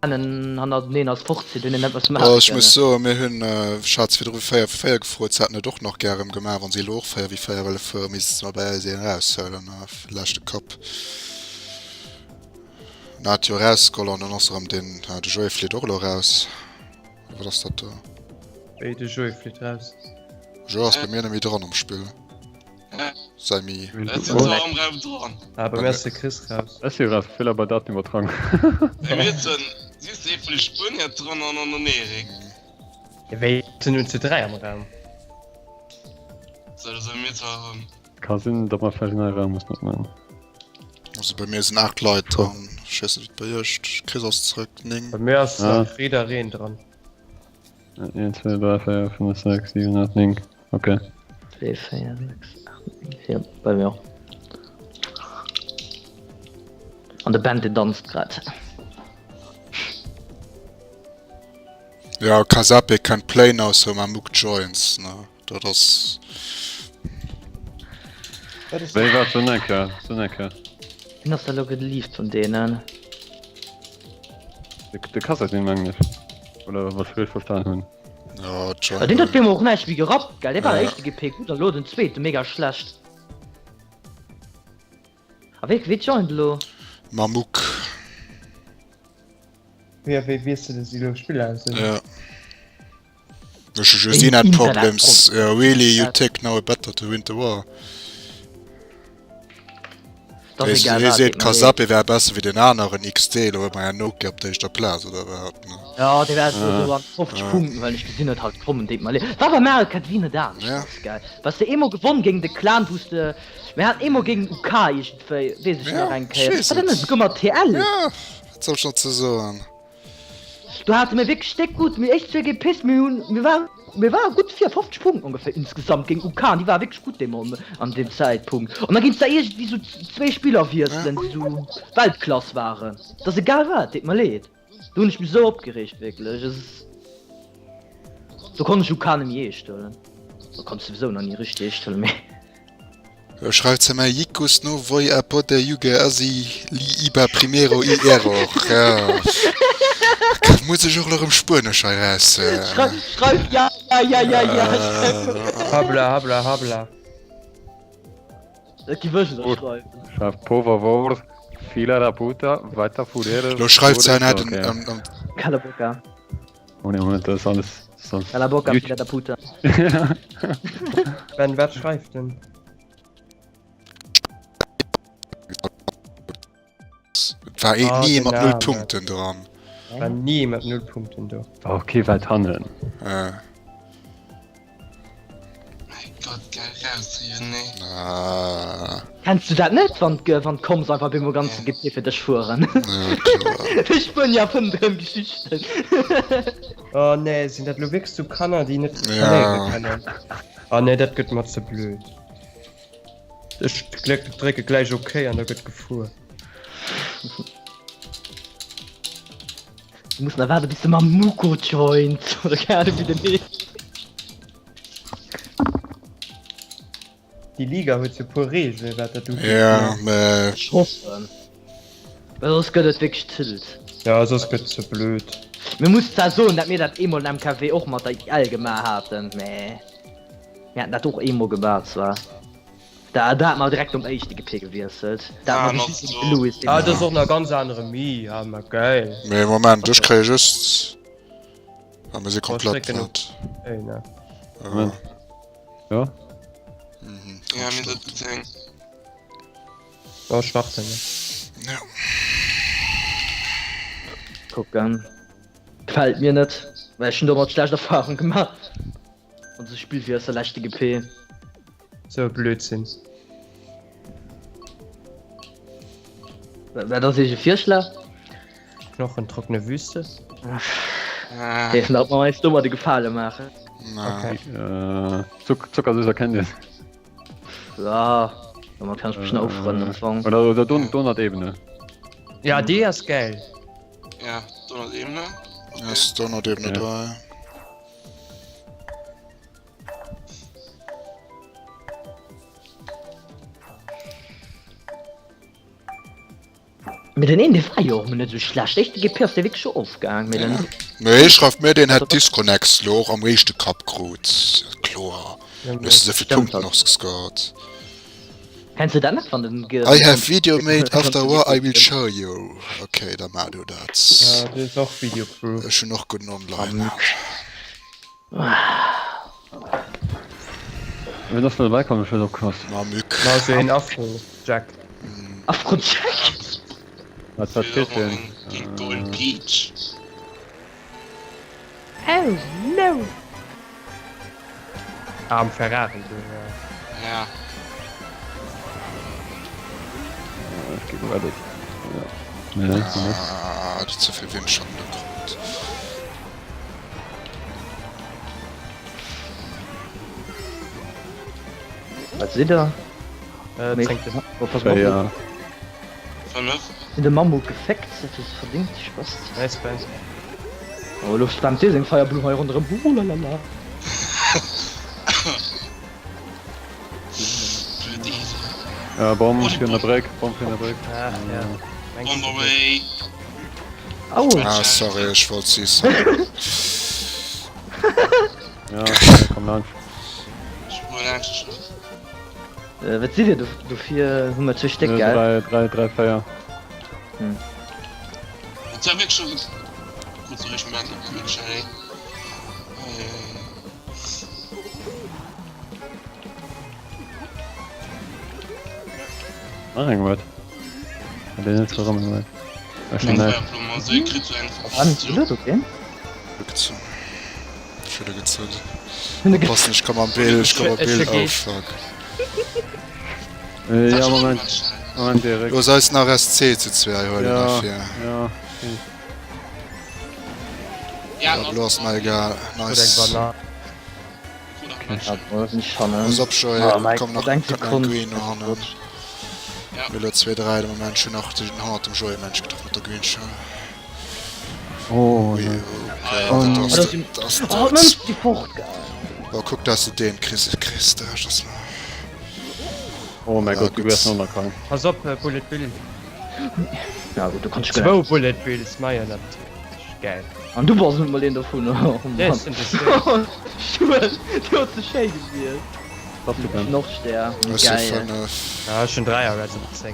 Rennen hannerteneen ass fort, fir deenen eppes maache kënnen. Ech muss soen, mir hunn, ech hat se virdru 4 vu 4 gefrot, se hätten et och nach gär erëm gemaach. Wa si elo och 4 wéi 4 wëlle fueren, misste se mol bei eis een eraushuelen, fir de leschte Cup. En hat jo erausgeholl an dann ass erëm deen, de Joé flitt och elo eraus. Oder wat ass dat do? Wéi, de Joé flitt raus? Joé ass bei mir net méi dran am Spill. Säi Mi. Ech sinn zwar am Raum dran. Ah, bei mir ass de Chris raus. Ech si raus, Fehler bei Datenübertragung. Bei mir sinn just ee vun de Spuenier dran an an den Erik. Wéi, sinn nun zu 3 am Raum? Sou, da solle mir zwar erëm. Ka sinn, datt mer vläicht en neie Raum mussen opmaachen. Also bei mir sinn 8 Leit dran. Ech weess net, wéi et bei iech. Chris ass zrëck, 9. Bei mir ass nach jiddereen dran. 1, 2, 3, 4, 5, 6, 7, 8, 9. Okay. 2, 4, 6, 8, 9. Jo, bei mir och. An de Ben, deen danzt grad. Ja, Kasape can play now, so Mamouk joins, ne? Dat ass. Wéi war so eng Kéier? So eng Kéier. Wien ass da lo gelieft vun deenen? De Kassadin mengen ech. Oder wat ech richteg verstan hunn. Ja, Jungle. Deen huet bemol och näischt méi gerappt, gell? Dee war der éischte GP gutt an elo den zweete mega schlecht. A wéi wéi joint elo? Mamouk. Wéi wéi weess de dass déi elo Spiller sinn? Ja. Ech hu just Internet Problems. Yeah, really, you take now a better to win the war. Hie seet Kasape wär besser wéi den aneren XD. Elo huet mer ja Nokia op der éischter Plaz oder wat? Ja, dee war esou an 50 Punkten, well ech gesinn huet halt kommen, deet mer leed. War bei Mario Kart Wii net aneschters, gell? Bass de eemol gewonn géint de Clan, wou s de, mir haten eemol géint UK iergendwéi, weess ech nach eng Kéier. War dat net esouguer mat TL? Ja, wat soll ech nach ze soen? Do hate mir wierklech déck gutt, mir éischt zwee gepisst, mir hunn, mir waren, mir ware gutt vir, 50 Punkten ongeféier insgesamt géint UK an déi ware wierklech gutt dee Moment, an deem Zäitpunkt. An da ginn s da iergendwéi sou zwee Spiller wiesselen, déi sou Weltklass waren. Et ass egal wat, deet mer leed. Do hunn ech mech sou opgereegt wierklech. Et ass, do konnt ech UK net méi eescht huelen. Do konnt ech souwisou nach ni richteg eescht huelen, mee. Schreift se mei Jikus no voy a poder juge asi li iba primero i error. Ja. Muss ech och elo rëm Spuenesch hei raus. Schreif ja ja ja ja. Habla habla habla. Dat gi wësch der schreiwen. Schreif por favor fila la puta weiter furere. Lo schreift se net an. Cala boca. Oh ne, Moment, das ist alles. Das ist alles Cala boca, fila da puta. Ben, wat schreift den? Et war eh Ah, ni den mat null Name. Punkten dran. War ni mat null Punkten do. War och kee wäit hannen. Äh. Mein Gott. Gott, geil rausrieden, nee. Ah. Kenns du dat net, wann wann d'Comms einfach op eemol ganze GP fir dech fueren? Ja, kloer. Ech fueren ja vun drëm Geschichten. Oh nee, sinn dat lo wierklech sou Kanner, déi net Ja. verléiere kënnen? Oh nee, dat gëtt mer ze blöd. Ech gléck drécke gläich ok an da gëtt gefuer. Du muss nach waarde bis de mam Muko joint oder keng Ahnung wéi den heescht. Déi Liga huet sou puer Reegelen wat dat ugeet. Ja, mä. Ech hoffen, well soss gëtt et wierklech tilt. Ja, soss gëtt et ze blöd. Mir muss zwar soen, dat mir dat eemol an MKW och mat der IL gemaach haten, mä mir haten dat och eemol gemaach zwar. Da da hat mer direkt nom éischte GP gewiesselt. Da hat mer just den Louis. Ah, dat ass och nach ganz anere Mi, ah ma geil. Mee Moment, ech kréie just. Ah, mir si komplett platt. Moment. Ja. Mhm, Ja, mir sind 10. Oh, starten. Ja. Kucken. Gefällt mir net, well ech hun domat schlecht Erfahrung gemaach. An sou Spill wéi aus der leschte GP. Sou e Blödsinn. Wat ass Iech e Virschlag? Knochentrockene Wüste. Ah. Dierfen dat mer eis domat e Gefale maachen? Na. Okay. Äh, Zuck, Zuckersüss erkennt Dir. Ja, domat kann ech mech nach ufrënnen am Fong. Oder, oder Don Donut-Ebene. Ja, déi ass geil. Ja, Donut-Ebene. Okay. Ass Donut-Ebene Ja. 3. Mee den een dee war jo och mol net esou schlecht. Éischte GP ass dee wierklech scho ofgaang, mee den. Mee schreift mir deen hätt Disconnects lo och am éischte Cup krut. Kloer, du hues esou vill Punkten och gescored. Kenns du dat net wann den I have video made after war I will show you. Ok, da mar du dat. Ja, du hues och Video Proof. Ech hunn och gudden Online. Wien ass dobäi komm? Ech huet opgepasst. Ma Mück. Ma sou een Afro Jack. Afro Jack? Wat wat feelt denn? Géint Golden Peach. Oh no! Ah, am Ferrari do, ja. Ja. Ech gi gerettet. Ja. Nee, net. Ah, dat ze vill Windschatten do krut. Wat sidd der? Äh, Mee- zéngte. Oh, pass mal Ja. op. Fënnef. Sinn de Mammut geféckt? Dat hues de verdingt, Spast. Nice, Ben. Oh, elo spammt dee seng Feierblumm hei ronderëm. Oh la la la. Blöd Esel. Ja, Bom fir an der Bréck, Bom fir an der Bréck. Ach, ja. On the way. Au! Ah, sorry, ech wollt si sorry. Ja, komm laanscht. Ech fuer laanscht. Äh, wat sidd dir do? Dofir hu mer zwee Stéck, gell? 3, 3, 3, 4. Hm. Et war wierklech scho gutt sou ech man Kühlschei. Nach eng Red. Hat deen net verrammen Red. Ech schon net. Oppassen, ech komm am Bild, ech komm am Bild, oh fuck. Ja, Moment. Moment, Erik. Los eis nach SC zu zwee huelen Ja, dafir. ja. Ja, Ja, blo ass mer egal. Nice. Pass op Joé, Oh mein komm nach Gott, eng komm nach Sekonn. Green no hannen. Mir elo 2, 3 de Moment, ech hunn nach den hannert dem Joé Mensch getraff mat der Green Shell. Oh, Ui, nee. okay, Oh, dat ass das dat ass Oh, dat. Mensch, die fort, geil. Bon, kuck dass de deen kriss, kriss, de Rescht ass mer. Oh mein Ja, Gott, du gutt. wärst noch krank. Pass op, äh, Bullet Bill. Ja gut, du kannst Zwou Bullet Bills, ma jo natierlech. Geil. An du bass net mol een dovun. Oh Nee, Mann. ech sinn de Stär. Schuel, du hues ze schéi gewielt. Was du denn? Nordstär, Ech si geil. 5. Ja, ech hunn 3 Reds op 10.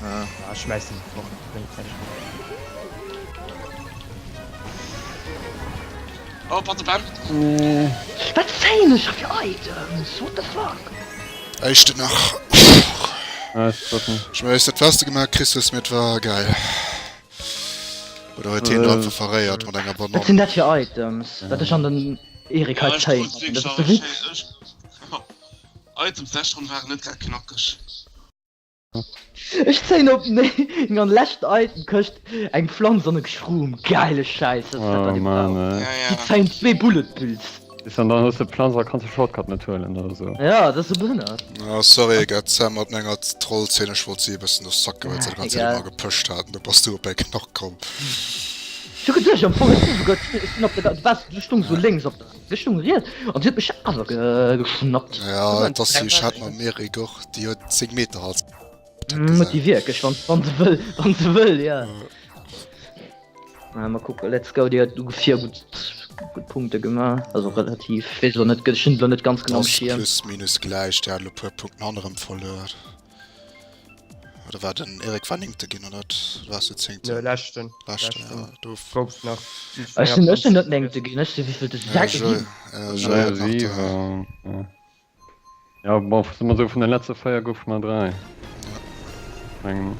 Ah. Ja, schmeiss den fort, bréngt näischt. Oh, pass op, Ben. Nee. Wat zéien ech fir Items? What the fuck? Éischte nach. Nice, drëtten. Ech mein, hues dat Beste gemaach, Chris, hues mir et war geil. Oder huet hien einfach verréiert mat enger Wat sinn Banann? dat fir Items? Wat ech an den Erik hei Ja, ech zéien? krut Dat wierklech ass de awer Witz. schéi. Ech. Items Lescht Ronn waren net grad knackeg. Ech zéien op 9 an lescht Itemkëscht eng Pflanz an e Shroom. Geile Schäiss, dat ass dat wat Oh ee Mann brauch. ey. Ja, Déi ja. zéien zwee Bullet Bills. Bis an dann hues de d'Planz a kanns de Shortcut net huelen oder sou. Ja, dat ass sou behënnert. Ah sorry gett Sam mat menger Trollzeen, ech wollt si e bëssen no sacke well se Ah, de ganz Zäit egal. ëmmer gepusht haten, du bass du op mäi Knoch komm. Ech hu geduecht am Fong, ech sinn souguer, ech sinn op der, du waars, du stungs sou lénks op der. Richtung riets an si huet mech awer geschnappt. Ja, et ass déi, ech hat mam Eric och, déi huet 10 Meter Hals. Huet déi wierklech, wann wann se wëll, wann se wëll, ja. Na, mal kucken, let's go, déi huet ungefähr gutt gutt Punkte gemaach, also relativ, weess elo net, ech hunn elo net ganz genau am Schierm. Plus minus gläich, déi hat elo puer Punkten hannerem verluer. Oder war den Eric war néngte ginn, oder waars du zéngten? Nö, leschten. Leschten, ja, do. Gouf nach. Ech sinn, ech sinn net néngte ginn, ech si wéivill de Ja, sechste Joe, ginn. äh, Joe Ja, hat nach de. 7, ja. Ja, bon, soe mer sou, vun de letzte 4 goufe mer 3. Mengen.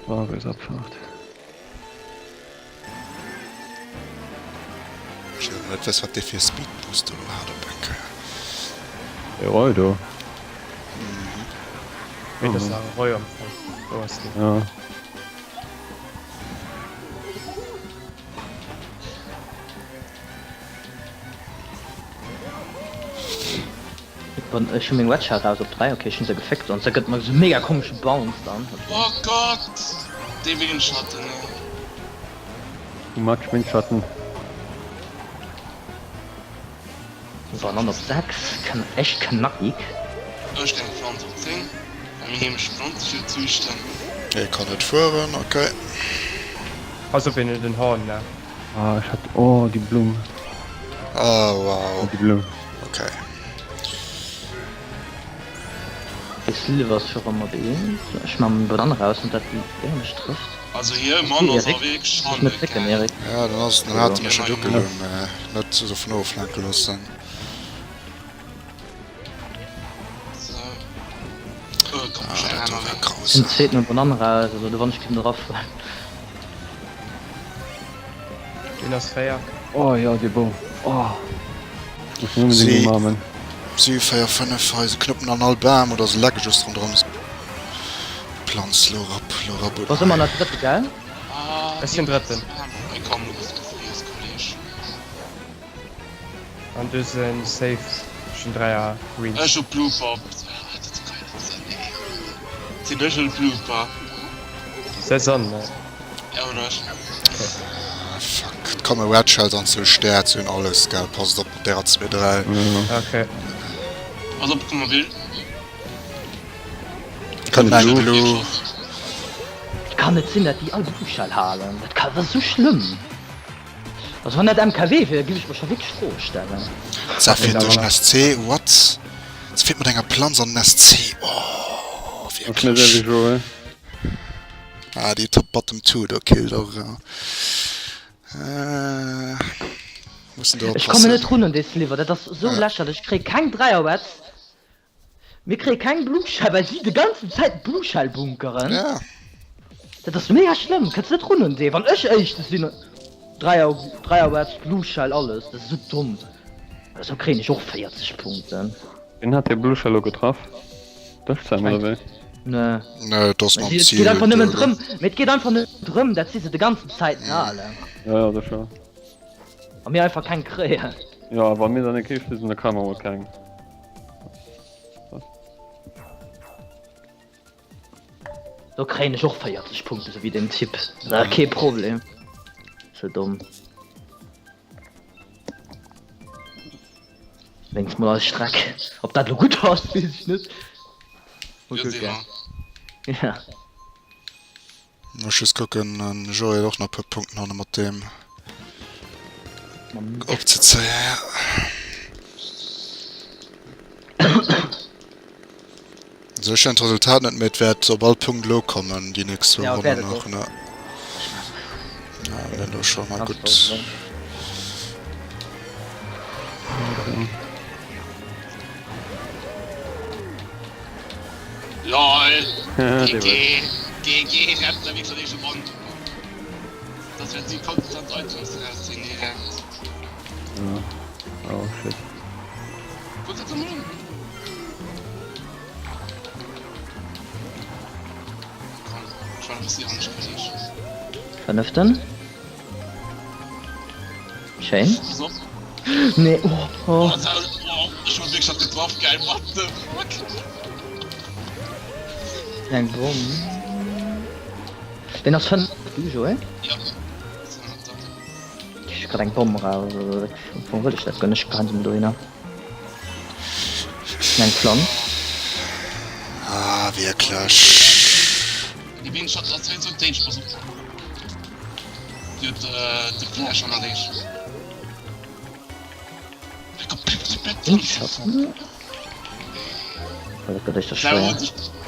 Wahlweisabfahrt. Ech wëll net wëssen wat dee fir Speed Boost do elo hat op eng Kéier. Dee Roy do. Wéi dat ass Roy am Fong. Do ass dee. Ja. Wann ech hun meng Wedge raus op 3, ok ech hun se geféckt an se gëtt mer sou mega komesche Bounce dann. Oh Gott! Dee Windschatten ey. Du magst Windschatten. So an dann op 6, echt knackig. Ech eng Pflanz op 10, well meng heemesch Pflanz fir züchten. Hie kann net fueren, ok. Pass op een huet en Horn ne. Ah ech hat oh déi Blumm. Oh wow. Déi Blumm. Ok. De Sliver ass scho rëm op eent. Ech man Banann raus an dat déi mech trëfft. Also hie Mann ass awer wierklech Ech net zécken Eric. Ja dann ass dann hat e mech net ugeloen, mä net dovun oflenke loossen. Ah, dat do war grausam. Den zweeten huet Banann raus, also de wann ech géif net erafueren. Deen ass 4. Oh jo dee Bou oh muss en onbedéngt Si umarmen. si 4 5 hei se knuppen an all Bam oder se lecke just ronderëm Planz lo rap lo rap Du bass ëmmer nach Drëtte gell? Ech sinn Drëtten. An du sinn safe ech hunn 3 a Greens. Ech hu Blooper. Dat kann net sinn nee. Sinn ech en Blooper? Saison ne? Ja oder ech. Ah fuck, et komme Red Shells an zu Stär, ze hunn alles gell, passt op mat derer 2 3. Okay. Pass op, komm Bill. Kënnt eng Blue. Et kann net sinn dat déi all Blue Shell halen, dat kann, dat ass esou schlëmm. Also wann dat MKW wier, giff ech mer scho wierklech Froe stellen. Se fiert duerch den SC, what? Se fiert mat enger Planz an den SC, oh wierklech. Ah déi Top Bottom 2 do killt och erëm. Mussen do Ech kommen oppassen. net run un dee Sliver, dat ass esou lächerlech. Ech kréie keng Dräierwetz, mir kréie keng Blue Shell, well si de ganzen Zäit Blue Shell bunkeren. Ja. Dat ass mega schlëmm, kënns net run un dee. Wann ech éischte sinn, Dräier, Dräierwetz, Blue Shell, alles, dat ass esou domm. Esou kréien ech och 40 Punkten. Wien hat dee Blue Shell elo getraff? Dech Sam oder wéi? Nee. Nee, et ass mam Et Ziel geet einfach nëmmen duer. drëm, mee et geet einfach nëmmen drëm, dat si se de ganzen Zäiten halen. Ja, ja, sécher. A mir einfach keng kréien. Ja, wa mir dann eng Kéier sinn, da kréie mer mol keng. Do kréien ech och 40 Punkte, sou wéi den Typ. Da kee Problem. Sou domm. Wéinst mol als Streck. Ob dat lo gutt ass, weess ech net. Mol kucken. Ja. Ech just kucken, den Joé huet och nach e puer Punkten hanne mat deem opzezéien, ja. Also ech hunn d'Resultat net, mee et wäert op all Punkt elo kommen déi nächst zwou Ja, Ronnen wäert et nach, och. ne? Ja, mir elo scho mal Ganz gutt. toll, ne? LOL! GG! GG! Raptor, wéi gesot, éischte Ronn. ass, well si konstant Items erauszéien direkt. Ja. Oh shit. Kuck dat emol un. Komm, ech war e bëssi anescht wéi ech. Fënneften. Schéin. Pass op. Nee, oh, oh. Oh, dat, oh, ech hu wierklech dat getraff, geil, what the fuck? Eng Bomm. Deen ass 5 du Joé? Ja. Ech grad eng Bomm raus, also am Fong wëll ech dat guer net, ech geheien se mol dohinner. Eng Planz. Ah, wierklech. Déi Bienen ass hei sou déif, pass op. Déi huet de Flash an der Deeg. Dat gëtt éischter schwéier.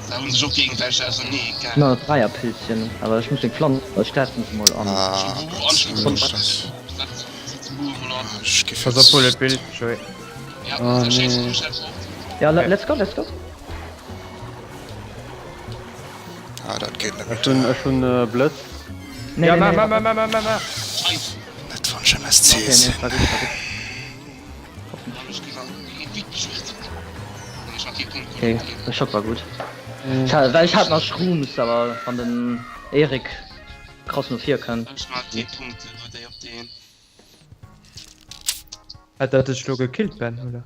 Se hunn sech och géigesäiteg ausernee gell? No Dräierpilzchen, awer ech muss meng Planz, ech setzen se mol an. Ah Gott, wou ass dat? Ech géif Pass op Bullet Bill, Joé. Oh nee. Ja, let's go, let's go. Ah, dat geet net. Ech hunn, ech hunn Blëtz. Nee, Ja, nee, ma, nee. ma, ma, ma, ma, ma, ma. Net wann ech MSC Okay, nee, sinn. war gutt, war gutt. Okay, de Schock war gutt. Tja, well ech hat nach Shrooms, awer wann den Erik krass no vir kënnt. Hat dat dech lo gekillt, Ben, oder?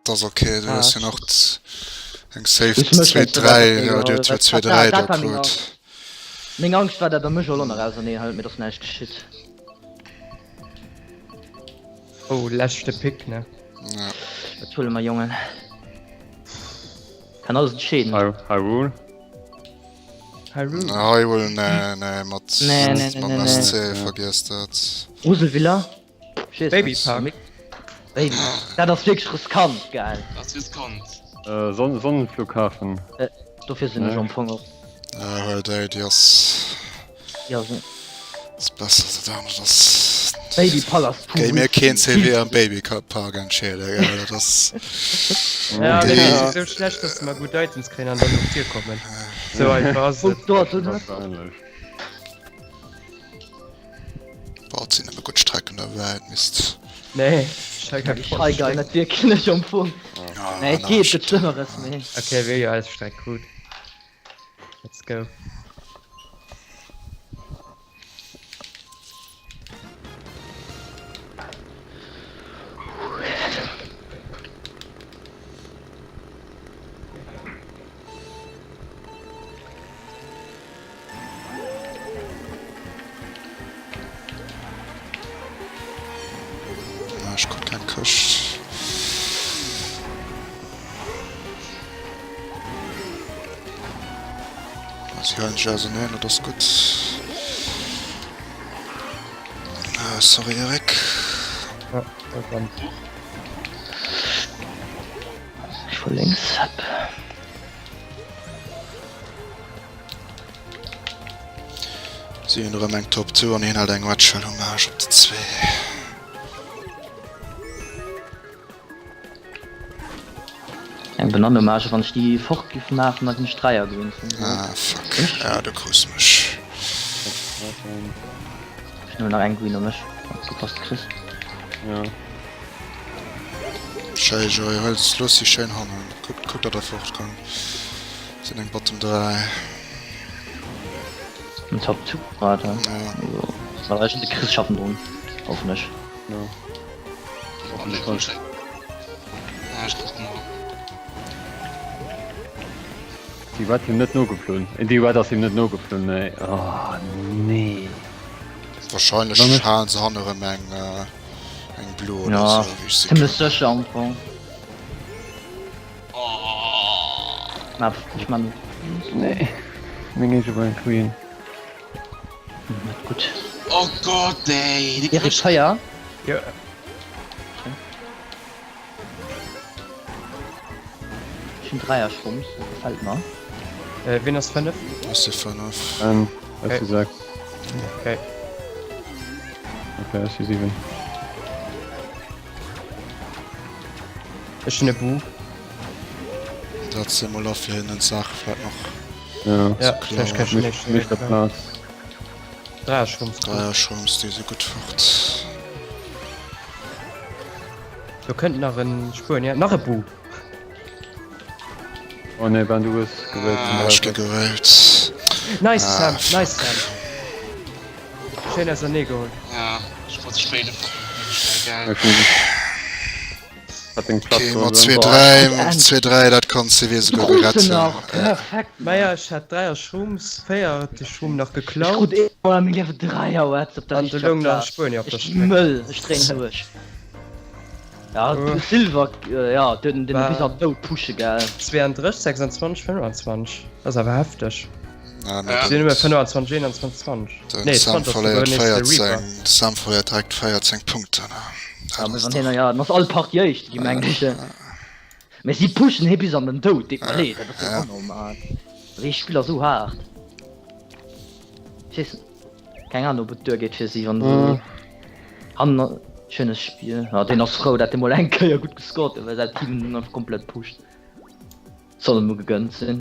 Dat ass ok, du hues jo nach eng safe Hues mech 2, wéinst der 3, Welt jo, geholl, dir huet well 2, dat 3 dat do war meng krut. Angscht. Meng Angscht war, dat der mech elo nach auserneen hëlt, mee et ass näischt geschitt. Oh, leschte Pick, ne? Ja. Dat huele mer, Jongen. Kann alles entscheeden. Hyrule? Hyrule? Hyrule, nee, nee, mat, Nee, nee, nee, mat nee, nee. SC, vergiess dat. Ruselvilla? Baby Park. Baby, dat ass wierklech riskant, gell? Dat ass riskant. Äh, Sonnenflughafen. Äh, dofir sinn ech am Fong och. Ah, huel déi, déi ass. Ja, se. Ass besser, dat anert ass. Baby Palast. Géi mir keen CW am Baby Park entscheede, gell? Dat ass. Ja, déi si sou schlecht, dass se mar gutt Items kréien an dann no vir kommen. Sou einfach ass et. Wahrscheinlech. Boah, et sinn nëmme gutt Strecken derbäi, et misst. Nee, ech Déi Schrei geil net wierklech am Fong. Ah, Nee, et geet, gëtt Schlëmmeres, mee. Okay, wéi jo eis Streck krut. Let's go. Ech krut keng Këscht. Si halen sech auseneen, dat ass gutt. Sorry Eric. Ja, dann. Ech fuer lénks. Hëpp. Si hunn erëm eng Top 2 an hien hält eng Red Shell Hommage op de 2. Eng Banane Hommage, wann ech déi fort giff maachen, da ginn ech Dräier gewinnt. Ah fuck, ja du krus mech. Ech hunn nach eng Green um mech. Opgepasst Chris. Ja. Schéi Joy, hei looss si schéin hannen. Kuck, kuck dat der fort kann. Sinn eng Bottom 3. En Top 2 grad he? Ja. Also, ech an de Chris schaffen drun, hoffen ech. Ja. Déi Red him net nogeflunn. Déi Red ass him net nogeflunn, nee. Oh nee. Wahrscheinlech halen se hanne rëm eng eng Blo oder Ja, sou, wéi ech se zimmlech kennen. sécher am Fong. Na, ech man. Nee. Meng eege war eng Queen. Net gutt. Oh Gott, ey! Erik Feier. Jo. Ech hunn Dräier Schrumps, dat gefält mer. Äh, wien ass 5? Ech si 5. Ähm, ech si 6. Okay. Okay, ech si 7. Ech hunn e Bu. Dat si mol a fir hinnen d'Saach vläit nach Ja. Ja, ze vläicht kann kloen. ech Mécht der Plaz. Dräier-Shrooms. Dräier-Shrooms, déi si gutt fort. Do kënnt nach en Spuenier, nach e Bu. Oh nee, Ben, du hues gewählt. Ah, ech gi gewählt. Nice Ah, Sam, fuck. nice Sam. Schéin ausernee geholl. Ja, ech wollt spéit e fucking Geil. Ech hun hat deng Platz Okay, geholl, mat Ben. 2, Boah, 3, ech mat krut 2, 3, dat kanns de wéi Du esouguer krus se retten. nach! Ja. Perfekt! Maja, ech hat Dräier Shrooms, 4 huet de Shroom nach Ech geklaut. krut eemol a mengem Liewen Dräier, what? Op der An do richteger loung nach e Plaz. Spuenier op der Ech gi Streck. mëll, ech dréinen duerch. Ja, de Silver, ja, den, den bis an Doud pushe, gell. 32, 26, 25, dat ass awer hefteg. Ah, Ja. Sinn nëmme 25, 21, 20. Den Nee, Sam 20 ass verléiert souguer nees de Reaper. 14, Sam verléiert direkt 14 Punkten. Ja, mee wann hien, ja, den ass all Partie éischt gi, mengen ech. Mee si pushen hie bis an den Doud, deet mer leed, dat ass jo anormal. Wéi Spiller sou haart. Ech weess. Keng Ahnung ob et duer geet fir si wann se han schönes Spiel. Ja, deen ass frou dat de mol eng Kéier gutt gescored huet well säin Team en einfach komplett pusht. Soll em gegönnt sinn.